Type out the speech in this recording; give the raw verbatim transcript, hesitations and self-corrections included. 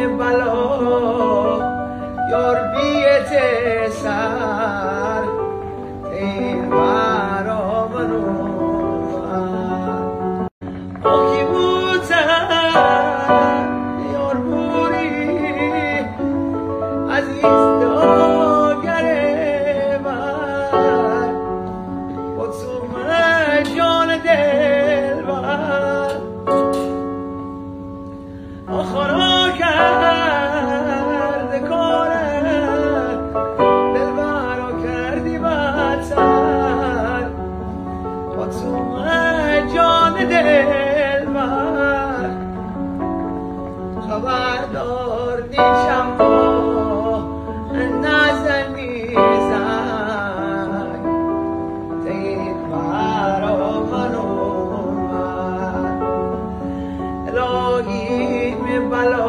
Balo, yor bie Cesar, te baro manua. Oki buta, yor buri, aziz do gareva, otsuma jon delva. Ojo no kar de kore, del baro kar di batsar. Otsuma jon del bar. Khabar dor di chambo, nazani zai. Te baro manuma. Elohim balo.